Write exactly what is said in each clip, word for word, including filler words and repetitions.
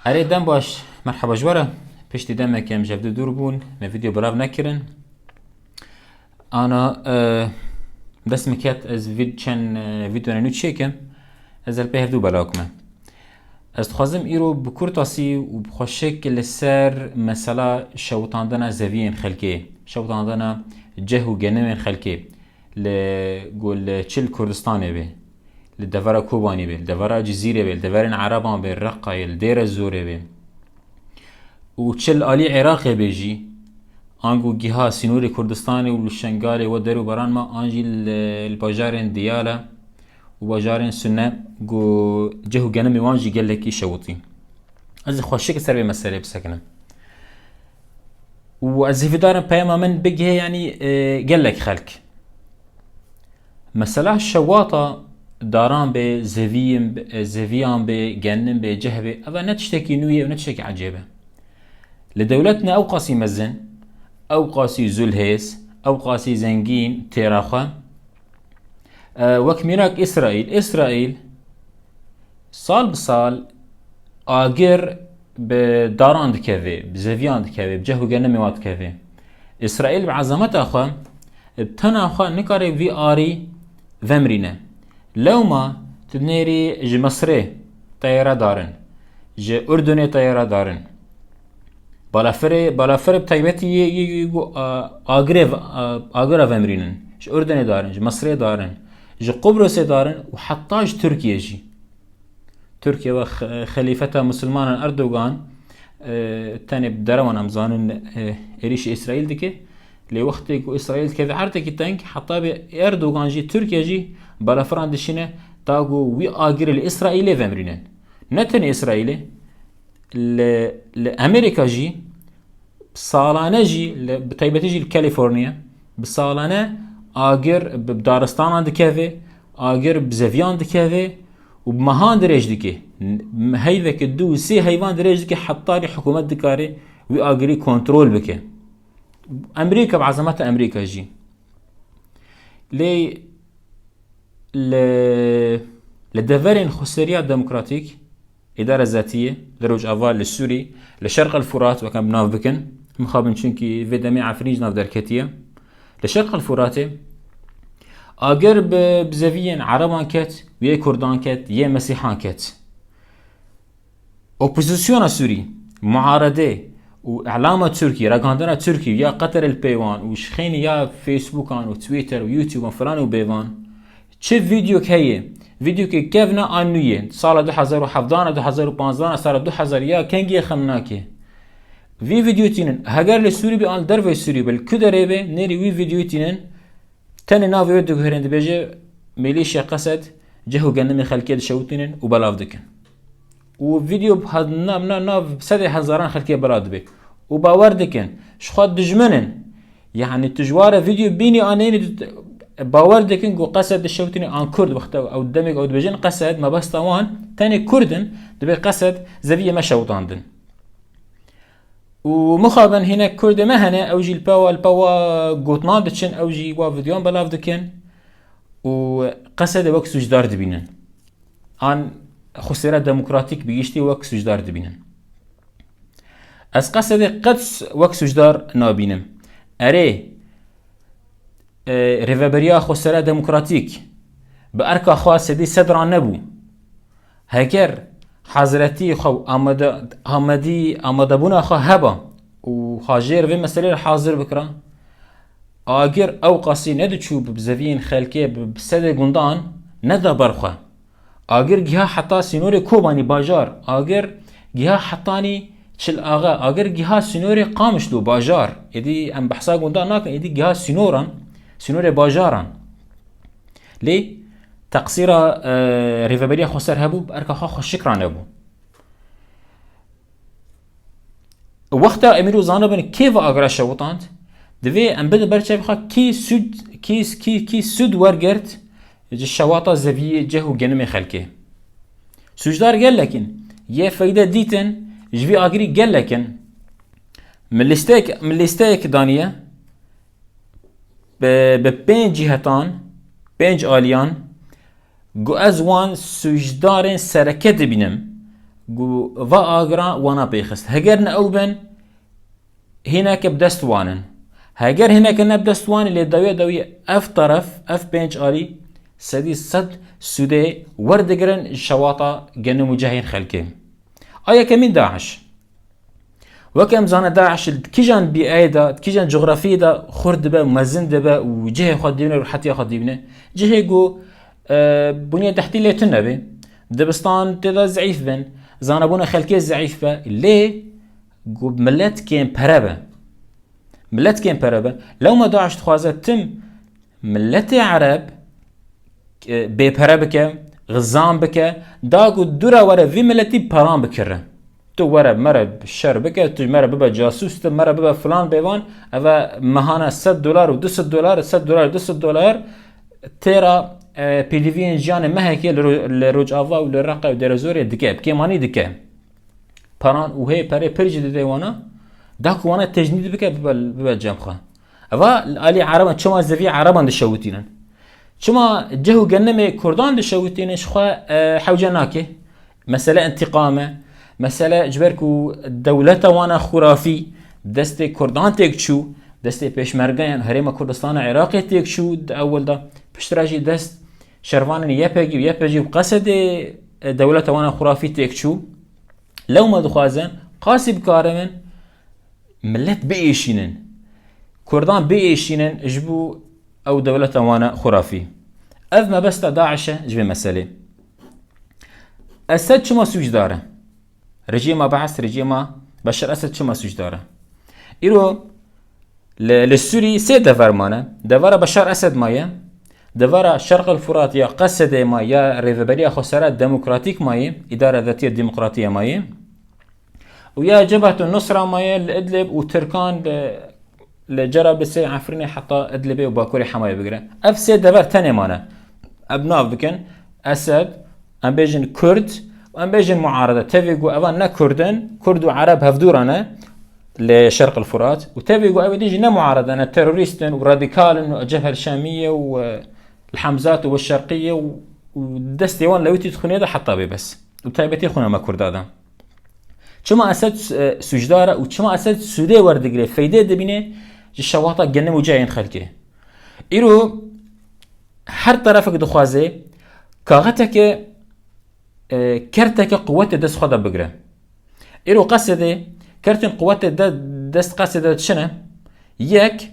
Erê, dem baş, merheba ji we re. Piştî demekê em ji hevdu dûr bûn, me vîdeo belav nekirin. Ana, e, dest min ket ez vîd-, çend, e, vîdeoyên nû çêkim, ez li pê hevdu belav kime. Ez dixwazim îro bi kurtasî û bi xweşik li ser mesela şewitandina zeviyên xelkê, şewitandina ceh û genimên xelkê li, ku li çi li Kurdistanê be, li devera Kobanî be, li devera Cizîrê be, li deverên Ereban be, Reqayê, li Dêre Zorê be û çi li alî Iraqê be jî, ango giha sînorê Kurdistanê û li Şengalê we der û beran me, an jî li, li bajarên Diyala û bajarên Sune, ku ceh û genimê wan jî gelekî şewitî. Ez ê xweşik ser vê meselê bisekinim. Û ez hîvîdar im peyama min bigihê, yanî, e, gelek xelk. Mesela şewata daran bê, zeviyên, e, zeviyan bê, genim bê, ceh bê, eva ne tiştekî nû ye û ne tiştekî ecêb e. Li dewlet ne ew qasî mezin, ew qasî zûlhêz, ew qasî zengîn têra xwe. E, wek mînak Îsraîl. Îsraîl sal bi sal agir bi daran dikeve, bi zeviyan dikeve, bi ceh û genimê wan dikeve. Îsraîl bi ezameta xwe, bi tena xwe nikare vî arî vemirîne. Lewma tu nêrî ji Misrê teyare darin, ji Urdunê teyare darin. Balafirê, balafirê bi taybetî yê, yê, yê ku, a, agirê ve-, a, agira vemirînin. Ji Urdunê darin, ji Misrê darin, ji Qubrusê darin û heta ji Tirkiye jî. Tirkiye ve xe-, xelîfeta misilmanan Erdogan, e, tenê bi derewan em zanin, e, êrîşî Îsraîl dike. Lê wextê ku Îsraîl dikeve erdekî teng, heta bê Erdogan jî, Tirkiye jî balafiran dişîne, ta ku wî agirê li Îsraîlê vemirînin. Ne tenê Îsraîlê, li, li Amerîka jî salane jî, li, bi taybetî jî li Kalîforniya, bi salane agir bi daristanan dikeve, agir bi zeviyan dikeve û bi mehan dirêj dike. Heyveke du û sê heyvan dirêj dike, heta rê hikûmet dikare wî agirî kontrol bike. Amerîka, bi ezameta Amerîka jî. Lê li, li deverên xweseriya demokratîk, îdare zetiyê, li Rojava, li Sûrî, li Şerq el Furat, weke em bi nav bikin, mixabin, çunkî vê demê Efrîn ji nav derketiye. Li Şerq el Furatê agir bi, bi zeviyên Ereban ket, yê Kurdan ket, yê Mesîhan ket. Opozisyona Sûrî, muaredê û îlama Tirkî, ragihandina Tirkî ya Qeter li pêvan û ji xênî ya Facebookan û Twitter û YouTubean filan û bêvan, çi vîdeok heye, vîdeokê kevne an nû ye, sala du hezar û hevdan, du hezar û panzdan, sala du hezar ya kengî ye xem nake. Vî vîdeo tînin, heger li Sûrî be an li derveyî Sûrî be, li ku derê be, nêrî wî vîdeo tînin, tenê navê wê diguherîn, dibêje, Mêlîşya Qesed ceh û genimê xelkê dişewitînin û belav dikin. Û vîdeo bi ha-, na, na, nav sedê hezaran xelkê belav dibe. Û bawer dikin, ji xwe dijmin in. Yanî tu ji ware vîdeo bînî an neyînî, tu, bawer dikin ku Qesed dişewitînin an Kurd, wexta ew demek ew dibêjin Qesed, mebesta wan tenê Kurd in, dibê Qesed zeviyê me şewitandin. Û mixabin hinek Kurdê me hene, ew jî li pewa, li pewa gotinan diçin, ew jî wa vîdeoyan belav dikin û Qesedê wek sûcdar dibînin. An xwesera demokratîk bi giştî wek sûcdar dibînin. Ez Qesedê qet wek sûcdar nabînim. Erê, e, rêveberiya xwesera demokratîk bi erka xwe sedî sed ranebû. Heger hazretî xwe û amade-, amedî-, amadebûna xwe heba û hajêr vê meselê re hazir bikira, agir ew qasî nediçû bi zeviyên xelkê bi, bi sedê gundan neda ber xwe. Agir giha heta sînorê Kobanî bajar, agir giha hetanî Çil Axa, agir giha sînorê Qamişlo bajar. Êdî em behsa gundan nakin, êdî giha sînoran, sînorê bajaran. Lê teqsîra, e, rêveberiya xweser hebû, bi erka xwe xweşik ranebû. Wexta em îro zanibin kê va agira şewitand, divê em bidin ber çavê xwe kî sûd, kî, kî, kî sûd wergirt ji şewata zeviyê ceh û genimê xelkê. Sûcdar gelek in, yê feyde dîtin, ji vî agirî gelek in. Min lîstek, min lîsteyek daniye, bi, bi pênc cîhetan, pênc aliyan, ku ez wan sûcdarên sereke dibînim, Ku va agra wana pêxist. Heger ne ew bin, hineke bi dest wan in. Heger hineke ne bi dest wan in, lê dawiyê dawiyê ev teref, ev pênc alî sedî sed sûdê werdigirin ji şewata genim û cehên xelkê. A yekemîn DAIŞ. Weke em zane DAIŞ li kîjan bîyayê de, kîjan cografiyê de xurt dibe, mezin dibe û cihê xwe dibîne, rihetiya xwe dibîne. Cihê ku, e, bunyê tehtî lê tune be. Dibistan tê de zeîf bin. Zanebûna xelkê zeîf be. Lê ku milet kêm pere be. Milet kêm pere be. Lewma DAIŞ dixwaze tim miletê Ereb, e, bêpere bike, xizan bike, da ku dûra were vî miletî paran bikire. Tu were mere şer bike, tu mere bibe casûs, tu mere bibe filan bêvan, eve mehana sed dolar û du sed dolar, sed dolar, du sed dolar têra, e, pêdiviyên jiyanê mehekê li ro-, li Rojava û li Reqe û Dêrezorê dike, bi kêmanî dike. Paran û hê perê pir jî dide wana, da ku wana tecnîd bike, bibe, bibe cem xwe. Eva li alî Ereban, çima zevî Ereban dişewitînin? Çima ceh û genemê Kurdan dişewitînin, ji xwe, e, hewce nake? Mesele întiqam e. Mesele ji ber ku dewleta wana xurafî destê Kurdan têk çû, destê pêşmergeyan Herêma Kurdistana Iraqê têk çû di ewil de. Piştre jî dest şervanên Y P G û Y P G û Qesedê, e, dewleta wana xurafî têk çû. Lewma dixwazin qasî bikaribin milet biêşînin. Kurdan biêşînin ji bo ew dewleta wana xurafî. Ev mebesta DAIŞ e ji vê meselê. Esed çima sûcdar e? Rejîma Bees, rejîma Beşar Esed çima sûcdar e? Îro li, li Sûrî sê dever mane. Devera Beşar Esed maye. Devera Şerq el Furat ya Qesedê maye, ya Rêveberiya Xwesera Demokratîk maye, Îdara Zetiya Demokratî ya maye. Û ya Cebhetun Nusra maye li Idlib û Tirkan li, li Cerablisê, Efrînê heta Idlibê û Bakurê Hemayê bigire. Ev sê dever tenê mane. Em nav bikin Esed, em bêjin Kurd û em bêjin muarede. Tevî ku evan ne Kurd in, Kurd û Ereb hevdû re ne li Şerq el Furat. Û tevî ku ev ê dî jî ne muarede ne, terorîst in û radîkal in û Cebhe el Şamiye û, e, El Hemzat û El Şerqiye û, û destê wan lewitî di xwînê de heta bê bes. Û taybetî xwîna me Kurda de. Çima Esed, e, sûcdar e û çima Esed sûdê werdigire, feydê dibîne ji şewata genim û cayên xelkê? Îro her terefek dixwaze kaxeteke, e, kerteke quwetê dest xwe de bigire. Îro Qesedê kertên quwetê de dest Qesedê de çi ne? Yek,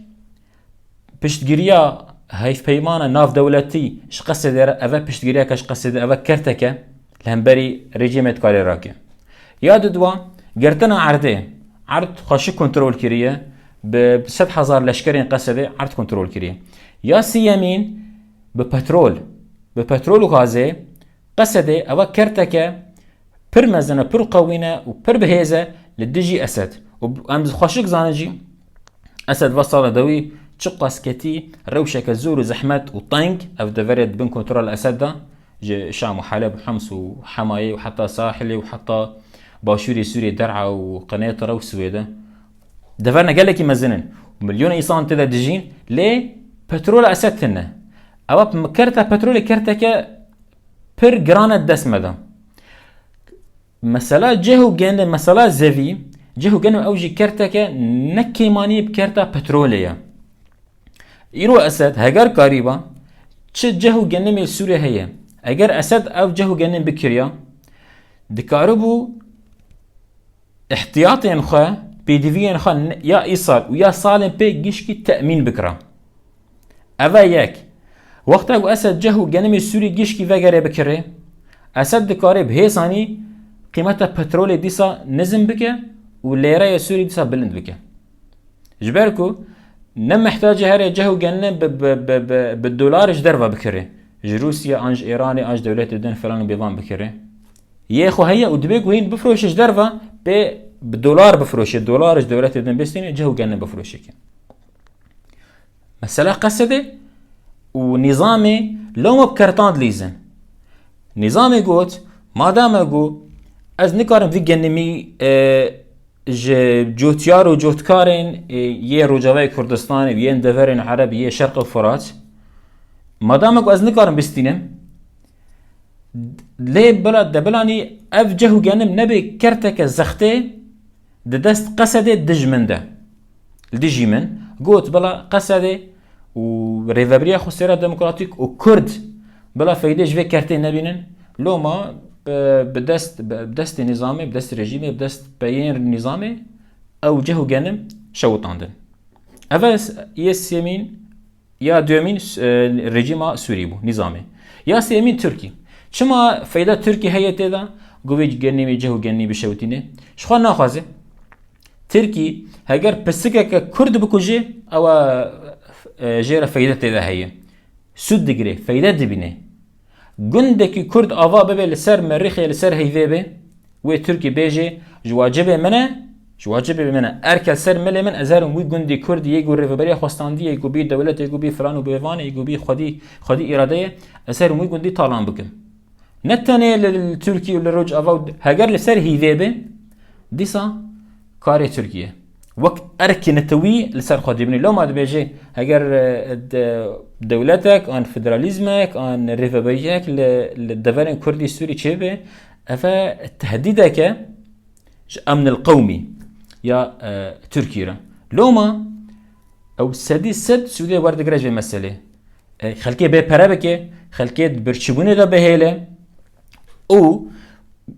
piştgiriya hevpeymana navdewletî ji Qesedê re, eve piştgiriyeke ji Qesedê, eve kerteke li hemberî rejîmê dikarê rake. Ya dudwa, girtina erdê, erd xweşik kontrol kiriye, bi sed hezar leşkerên Qesedê erd kontrol kiriye. Ya siyemîn, bi petrol, bi petrol û gazê, Qesedê eva kerteke pir mezin e, pir qewî ne û pir bihêz e li dijî Esed. Û em xweşik zanin jî, Esed va sala dawî çiqas ketî rewşeke zor û zehmet û teng ev deverê di bin kontrola Esed de, ji Şam û Heleb û Hems û Hemayê û heta Sahilê û heta başûrê Sûriyê, Der'a û Qinêtira û Swêde. Deverine gelekî mezin in. Milyona însan tê de dijîn, lê petrola Esed tune. Ewa kerta petrolê kerteke pir giran e dest me de. Mesela ceh û genim, mesela zevî, ceh û genim ew jî kerteke ne kêmanî bi kerta petrolê ye. Îro Esed heger karîba çi ceh û genimê Sûrê heye. Eger Esed ev ceh û genim bikiriya, dikaribû ihtiyatên xwe, pêdiviyên xwe ne-, ya îsal û ya salên pê gişkî temîn bikira. Eve yek. Wexta ku Esed ceh û genimê Sûrî gişkî vegerê bikirê, Esed dikarê bi hêsanî qîmeta petrolê dîsa nizm bike û lêreya Sûrî dîsa bilind bike. Ji ber ku ne mihtacê here ceh û genim bi, bi, bi, bi, bi dolar ji derve bikirê. Ji Rûsya an ji Îranê an ji dewletê din filan û bêvan bikirê. Yê xwe heye û dibê ku hîn bifroşe ji derve pê bi dolar bifroşe, dolar ji dewletê din bistîne, ceh û genim bifroşe ke. Mesela Qesedê û nîzamê lewma bi kertan dilîzin. Nîzamê got, madame ku ez nikarim vî genimî, e, ji cotyar û cotkarên, e, yê Rojavayê Kurdistanê û yên deverên Ereb yê Şerq û Furat, madame ku ez nikarim bistînim, Lê bila de bilanî ev ceh û genim nebe kerteke zextê di dest Qesedê dijmin de. Li dijî min got bila Qesedê û Rêveberiya Xwesera Demokratîk û Kurd bila feydê ji vê kertê nebînin. Loma bi, bi dest, bi destê nîzamê, bi dest rejîmê, bi dest peyên nîzamê ew ceh û genim şewitandin. Ev e yê sêmîn ya duyemîn, e, rejîma Sûrî bû, nîzamê. Ya sêyemîn Tirkî. Çima feyda Tirkî heye tê de? Ku vê genî wê ceh û genî bişewitîne. Ji xwe naxwaze. Tirkî heger pisikeke Kurd bikuje, ew e, e, jê re feyde tê de heye. Sûd digire, feyde dibîne. Gundekî Kurd ava bibe li ser merixê, li ser heyvê be, wê Tirkî bêje, ji wacibê min e, ji wacibê min e. Erke ser milê min, ez herim wî gundî Kurd yê ku rêveberiya xwe standî, yê ku bî dewlet, yê ku bî filan û bêvan, yê ku bî xwedî, xwedî îrade ye, ez herim wî gundî talan bikim. Ne tenê li, li Tirkî û li Rojava û heger li ser hîvê be, dîsa karê Tirkiye. Wek erkê netewî li ser xwe dibîne. Loma dibêje, heger, e, de-, dewletek, an federalîzmek, an rêveberiyek li, li deverên Kurdî Sûrî çêbe, ev e tehdîdeke ji emnil qewmî ya, e, Tirkî re. Loma ew sedî sed sûdê werdigire ji vê meselê. E, xelkê bê pere bike, xelkê di birçîbûnê de bihêle û,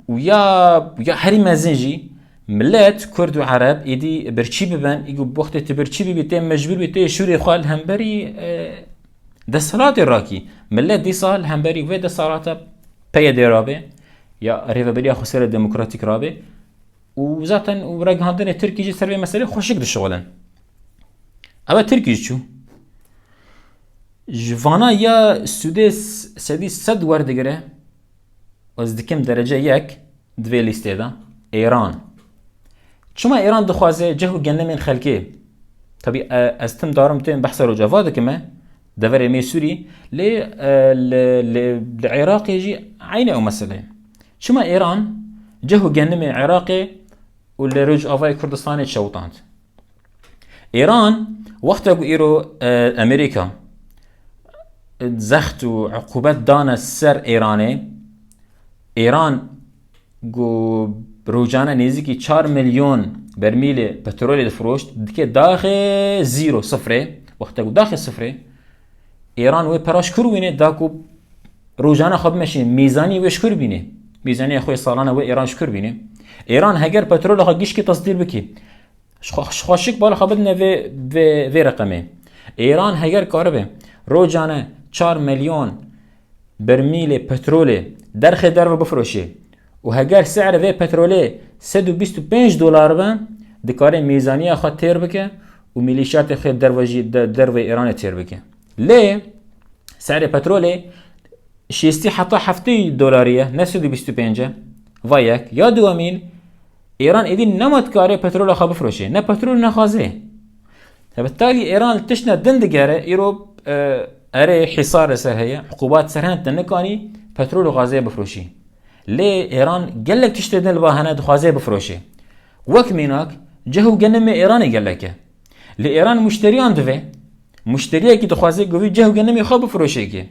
û ya, ya herî mezin jî millet, Kurd û Ereb, êdî birçî bibin, î ku wextê tu birçî bibî, tê mecbûr bî, tê şûrê xwe li hemberî, e, desthilatê rakî. Millet dîsa li hemberî vê desthilata P Y D rabe, ya Rêveberiya Xwesera Demokratîk rabe û zaten û ragihandinê Tirkî jî ser vê meselê xweşik dişixulin. Ev e Tirkî jî çû. Ji vana ya sûdê s-, sedî sed werdigire, ez dikim derece yek di vê lîstê de, Êran. Çima Êran dixwaze ceh û genemên xelkê? Tabî, e, ez tim darim tên behsa Rojava dikime, deverê me Sûrî, lê, e, li, li, li Iraqê jî eynî ew mesele ye. Çima Êran ceh û genemê Iraqê û li Rojavayê Kurdistanê çewitand? Îran, wexta ku îro, e, Amerîka zext û uqûbet dane ser Îranê, Îran ku rojane nêzîkî çar milyon bermîlê petrolê difiroşt, dike daxê zîro, sifrê. Wexta ku daxê sifrê, Îran wê pera ji kur wîne, da ku rojane xwe bimeşîne, mîzanî wê ji kur bîne. Mîzaniya xwe salane wê Îran ji kur bîne. Îran heger petrola xwe gişkî tesdîr bikî, Ji xwe, ji xweşik bala xwe bidine vê, vê, vê reqemê. Îran heger karibe rojane çar milyon bermîlê petrolê derxê derve bifiroşê û heger se'rê vê petrolê sed û bîst û pênc dolar be, dikare mîzaniya xwe têr bike û mîlîşyatê xwe derve jî, de-, dervê Îranê têr bike. Lê se'rê petrolê şêstî heta heftê dolarî ye, ne sed û bîst û pênc e. Va yek. Ya duwemîn, Îran êdî nema dikare petrola xwe bifiroşe. Ne petrol ne xazê. Tabi talî Îran li tiştine din digere, îro, e, erê hîsar li ser heye, uqûbat ser hene, te nikanî petrol û xazê bifiroşî. Lê Îran gelek tiştê din li ba hene dixwaze bifiroşe. Wek mînak, ceh û genimê Îranê gelek e. Li Îran muşteriyan divê. Muşteriyekî dixwaze ku vî ceh û genimê xwe bifiroşê kê.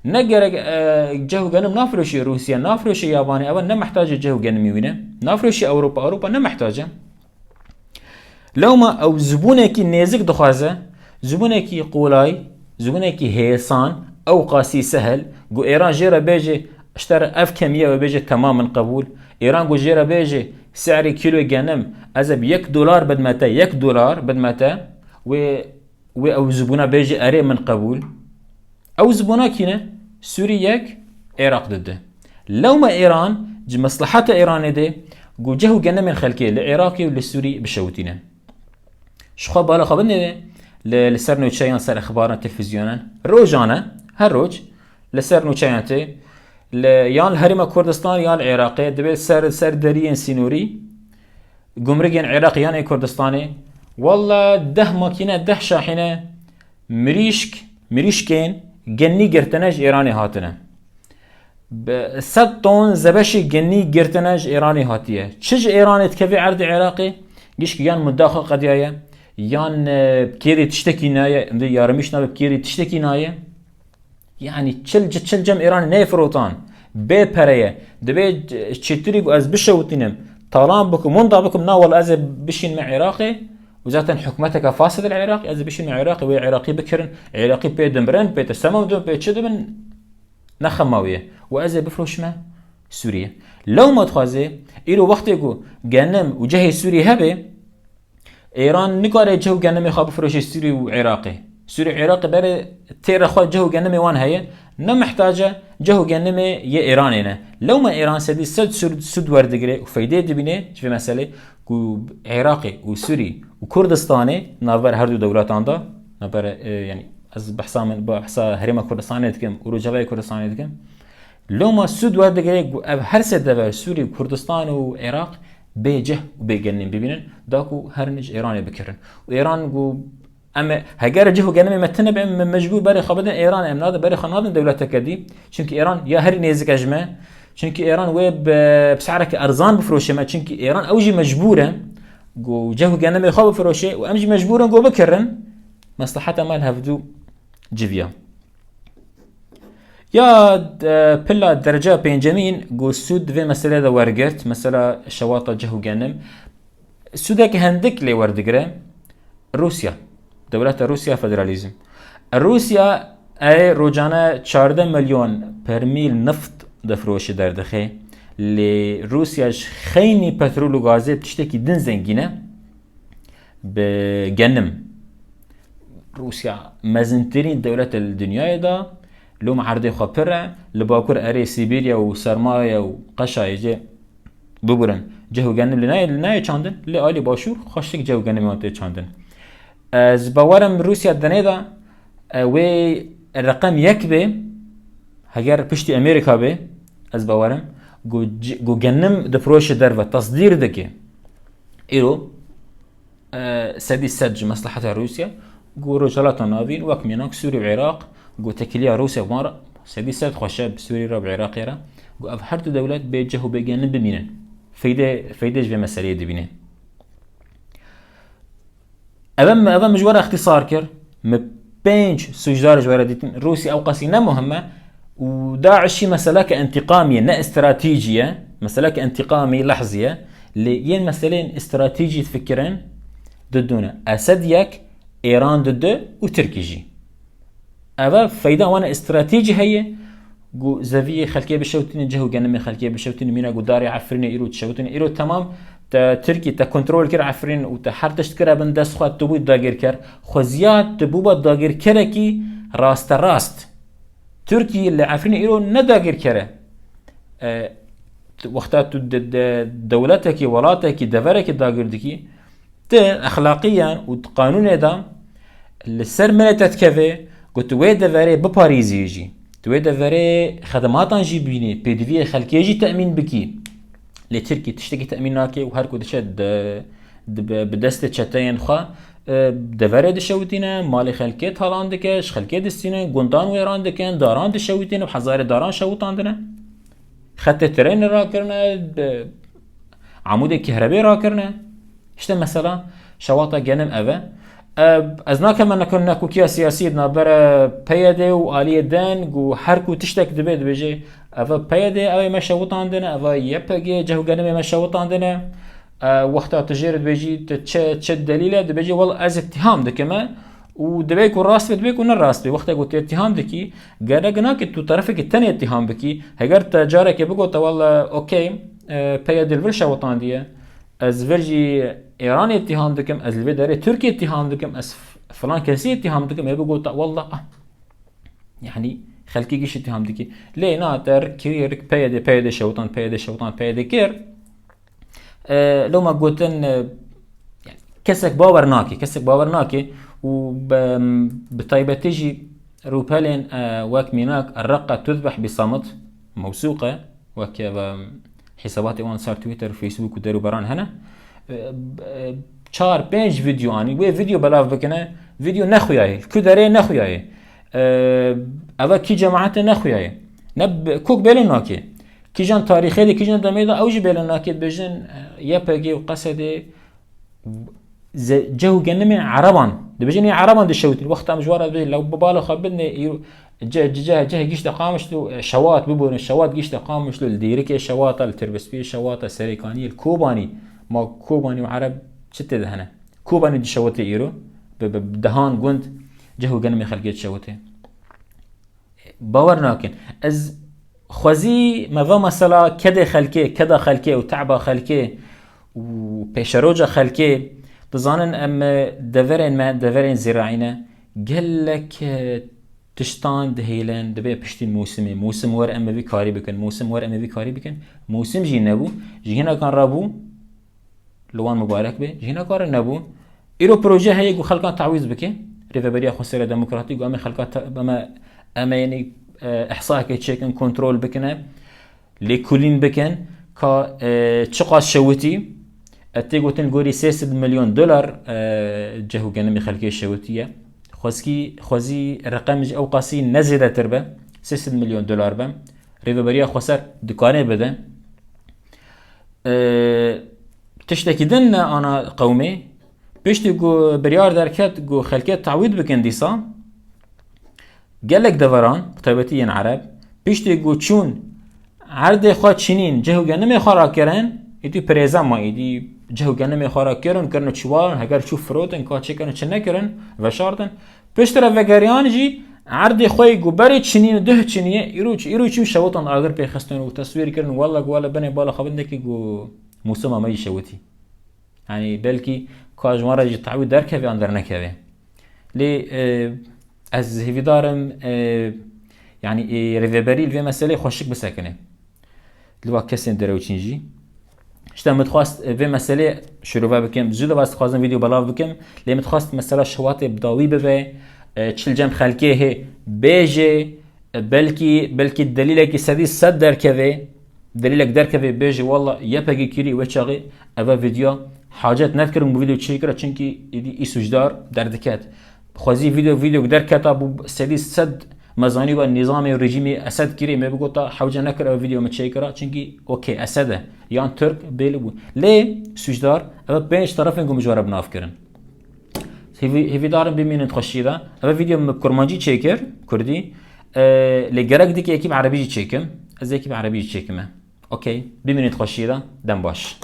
Ne gerek, e, ceh û genim nafiroşê Rûsya, nafiroşê Yabanê, ew ne mehtacê ceh û genimê wî ne. Nafiroşê Ewropa, Ewropa ne mehtac e. Lewma ew zibûnekî nêzik dixwaze, zibûnekî qolay, zibûnekî hêsan, ew qasî sehel, ku Îran jê re bêje, ji te re ev kemiye, ew bêje, temam, min qebûl. Îran ku jê re bêje, se'rê kîloyê genim, ez ê bi yek dolar bidme te, yek dolar bidme te, wê, wê ew zibûna bêje, erê, min qebûl. Ew zibûna kî ne? Sûrî yek, Iraq du de. Lewma Îran, ji mesleheta Îranê de, ku ceh û genemên xelkê li Iraqê û li Sûrî bişewitîne. Ji xwe bala xwe binêre li, li ser nûçeyan, ser exbaran, televîzyonan. Rojane, her roj, li ser nûçeyan tê, li, yan li Herêma Kurdistan, yan li Iraqê, dibê ser, ser deriyên sînorî, gumrikên Iraq yan ê Kurdistanê, walla deh makîne, deh şahîne, mirîşk, mirîşkên genî girtine ji Îranê hatine. Bi sed ton zebeşê genî girtine ji Îranê hatiye. Çi ji Îranê dikeve erdê Iraqê? Gişkî yan muda xwe qediyaye, yan, e, bi kêrê tiştekî naye, em dê yarimîş nabe, bi kêrê tiştekî naye. Yanî çil, çil cem Îranê neyê firotan. Bê pere ye. Dibê çêtirî ku ez bişewitînim, talan bikim, winda bikim, na wele ez ê bişînime Iraqê û zaten hikûmeteke fasid li Iraqê, ez ê bişînime Iraqê, wê Iraqî bikirin, Iraqî pê dimirin, pê te semem dibin, pê çi dibin, ne xema wê ye. Û ez ê bifroşime Sûriye. Lewma dixwaze, îro wextê ku genim û cehê Sûrî hebe, Êran nikare ceh û genimê xwe bifroşe Sûrî û Iraqê. Sûrî û Iraqê berê têra xwe ceh û genimê wan heye, ne mihtace ceh û genimê yê Êranê ne. Lewma Êran sedî sed sûr-, sûd werdigire û feydê dibîne ji vê meselê ku Iraqê û Sûrî û Kurdistanê navber her du dewletan de, navber, e, yanî ez behsa min, behsa Herêma Kurdistanê dikim û Rojavayê Kurdistanê dikim. Loma sûd werdigire ku ev her sê dever Sûrî, Kurdistan û Iraq bê ceh û bê genim bibînin, da ku herin ji Êranê bikirin. Û Êran ku em ê, heger ceh û genimê me tune be, em mecbûr berê xwe bidin Êran, em nadin berê xwe nadin dewleteke dî. Çimkî Êran ya herî nêzik e ji me, çimkî Êran wê bi, bi se'reke erzan bifroşe me, çimkî Êran ew jî mecbûr e ku ceh û genimê xwe bifroşe û em jî mecbûr in ku bikirin. Mesleheta me li hevdu civiya. Ya, e, pila derece pêncemîn ku Sûd vê meselê de wergirt, mesela şewata ceh û genim. Sûdek hindik lê werdigire Rûsya. Dewleta Rûsya federalîzm. Rûsya ê rojane çardeh milyon permîl nift difiroşe derdixe. Lê Rûsya ji xeynî petrol û gazê tiştekî din zengîn e. Bi genim. Rûsya mezintirîn dewlet e li dinyayê de, lom erdê xwe pir e, li bakur erê Sîbirya û sermaye û qeşayê cê biburin. Ceh û genim li nayê, li nayê çandin, lê alî başûr xweşik ceh û genimê wan tê çandin. Ez bawerim Rûsya denê de, e, wê reqem yek bê, heger piştî Amerîka bê, ez bawerim, ku c-, ku genim difiroşe derve, tesdîr dike. Îro, e, sedî sed ji mesleheta Rûsya, ku Rojhilata Navîn, wek mînak Sûrî û Iraq, ku tekiliya Rûsya bi wan re sedî sed xweş e bi Sûrî re, bi Iraqê re, ku ev her du dewlet bê ceh û bê genim bimînin. Feyde, feyde ji vê meseleyê dibîne. Eve min, eve min ji we re îxtîsar kir. Min pênc sûcdar ji we re dîtin. Rûsya ew qasî ne muhim e. Û DAIŞ jî meseleke întîqamî ye, ne stratejî ye. Meseleke întîqamî, lehzî ye. Lê yên meseleyên stratejî difikirin, di du ne. Esed yek, Êran di du û Tirkî jî. Eve feyda wan stratejî heye. Ku zeviyê xelkê bişewtînin, ceh û genimê xelkê bişewtînin, mîna ku darê Efrînê îro dişewtînin. Îro temam te Tirkî te kontrol kir Efrîn û te her tişt kire bin dest xwe, tu bû dagirker. Xweziya tu bûba dagirkerekî rasterast. Tirkî li Efrînê îro ne dagirker e. E, tu, wexta tu de, de, dewletekî, welatekî, deverekî dagir dikî, tu exlaqiyan û di qanûnê de li ser milê te dikeve ku tu wê deverê biparêzî jî, tu wê deverê xedematan jî bînî, pêdiviyê xelkê jî temîn bikî. Lê Tirkî tiştekî temîn nake û her ku diçe di, di, bi, bi destê çeteyên xwe, e, deverê dişewitîne, malê xelkê talan dike, ji xelkê distîne, gundan wêran dikin, daran dişewitîne, bi hezarê daran şewitandine. Xetê trênê rakirine, bi, Amûdê kehrebê rakirine. Îşte mesela şewata genim ev e. E, ez nakeme neko-, nekokiya siyasî di navbera P Y D û aliyê din ku her ku tiştek dibe dibêje, ev P Y D, ev ê me şewitandine, ev Y P G, ceh û genimê me şewitandine. E, wexta tu jê re dibêjî, tu çi, çi delîl e, dibêje, wela ez îttiham dikime. Û divê ku rast be, divê ku ne rast be. Wexta ku tu îttiham dikî, gerek nake tu terefekî tenê îttiham bikî. Heger te carekê bigota, wela, okey, e, P Y D li vir şewitandiye. Ez vir jî Êranê îttiham dikim, ez li vê derê Tirkiyê îttiham dikim, ez f-, filan kesî îttiham dikim, ê bigota, wela, ah. Yanî, xelkê giş îttiham dikî. Lê na, te rik kirî, rik P Y D, P Y D şewitan, P Y D şewitan, P Y D kir. E, loma gotin, e, yani, kesek bawer nake, kesek bawer nake û bi, bi taybetî jî rûpelên, e, wek mînak Reqqa tudbeh bi samit, mewsûq e, wek, e, hîsabatê wan ser Twitter, Facebook û derûberan hene. E, e, çar pênc vîdeo anî, wê vîdeo belav bikine, vîdeo nexuyaye, ku derê nexuyaye. E, eva kî cemaetê nexuyaye. Ne bi-, kok bêlin nake. Kîjan tarîxê de, kîjan demê de ew jî bêlin nake, dibêjin, e, Y P G û Qesedê ze-, ceh û genimên Ereban. Dibêjin ê Ereban dişewtin. Wexta em ji wan re dibêjin, lew bi bala xwe bidinê, îro-, Ceh, ceh, ceh, ceh gişte Qamişlo, e, Şewat, biborin, Şewat gişte Qamişlo, li Dêrikê Şewata, li Tirbespiyê Şewata, Serêkaniyê, li Kobanî, ma Kobanî û Ereb çi tê de hene? Kobanî dişewitê îro, bi, bi, bi dehan gund ceh û genimê xelkê dişewitê. Bawer nakin. Ez xwezî me va mesela kedê xelkê, keda xelkê û te'ba xelkê û pêşeroca xelkê, dizanin em deverên me, deverên zîraî ne, gelek, e, tiştan dihêlin, dibe piştî mûsimê. Mûsim wer em ê vî karî bikin, mûsim wer em ê vî karî bikin. Mûsim jî nebû. Ji hînakan rabû, li wan mubarek be. Ji hînakan re nebû. Îro proje heye ku xelkan tawîz bike. Rêveberiya Xweser a Demokratîk ku em ê xelka te-, em ê, em ê, yanî, e, ihsayeke çêkin, kontrol bikine, lêkolîn bikin, ka, e, çiqas şewitî, e, tê gotin gorî sê sed milyon dolar, e, ceh û genimê xelkê şewitiye. Xwezkî, xwezî reqem ji ew qasî ne zêdetir be, sê sed milyon dolar be. Rêveberiya Xweser dikare bide. E, tiştekî din ne ana qewmê. Piştî ku biryar derket ku xelkê tawîd bikin dîsa, gelek deveran, bi taybetî yên Ereb, piştî ku çûn erdê xwe çinîn, ceh û genimê xwe rakirin, îdî pirêze ma, îdî ceh û genimê xwe rakirin, kirin û çiwarin, heger çû firotin, ka çi kirin, çi nekirin, veşartin. Piştre vegeriyan jî erdê xwe yê ku berê çinî, duh çinî, îro, îro çûn şewitan agir pê xistin û teswîr kirin, wela ku wela binê bala xwe bindekî ku mûsima me jî şewitî. Yanî belkî ka ji wan re jî tawî derkeve an dernekeve. Lê, e, ez hêvîdar im, e, yanî, e, rêveberî li vê meseleyê xweşik bisekine. Li va kesên derewçîn jî. Îşte min dixwest, e, vê meselê şirove bikim. Zû de ez dixwazim vîdeo belav bikim. Lê min dixwest mesela şewatê bi dawî bibe. E, çi li cem xelkê hê bêjê. E, belkî, belkî delîlekî sedî sed derkeve. Delîlek derkeve bêjê, walla Y P G kirî wê çaxê eve vîdeo hacet nedikirin, bu vîdeo çêkira, çimkî îdî î sûcdar derdiket. Xwezî vîdeo, vîdeo derketa bû sedî sed me zanîba nîzamê û rejîmê Esed kirî, me bigota hewce nekir ev vîdeo me çêkira, çimkî okey, Esed e, yan Tirk bêli bû. Lê sûcdar, ev pênc terefên ku min ji we re bi nav kirin. Hêvî-, hêvîdar im bimînin xweşiyê de. Ev vîdeo min bi kurmancî çêkir, kurdî. E, lê gerek dike yekî bi erebî jî çêkim. Ez yekî bi erebî jî çêkime. Okey, bimînin xweşiyê de. Dem baş.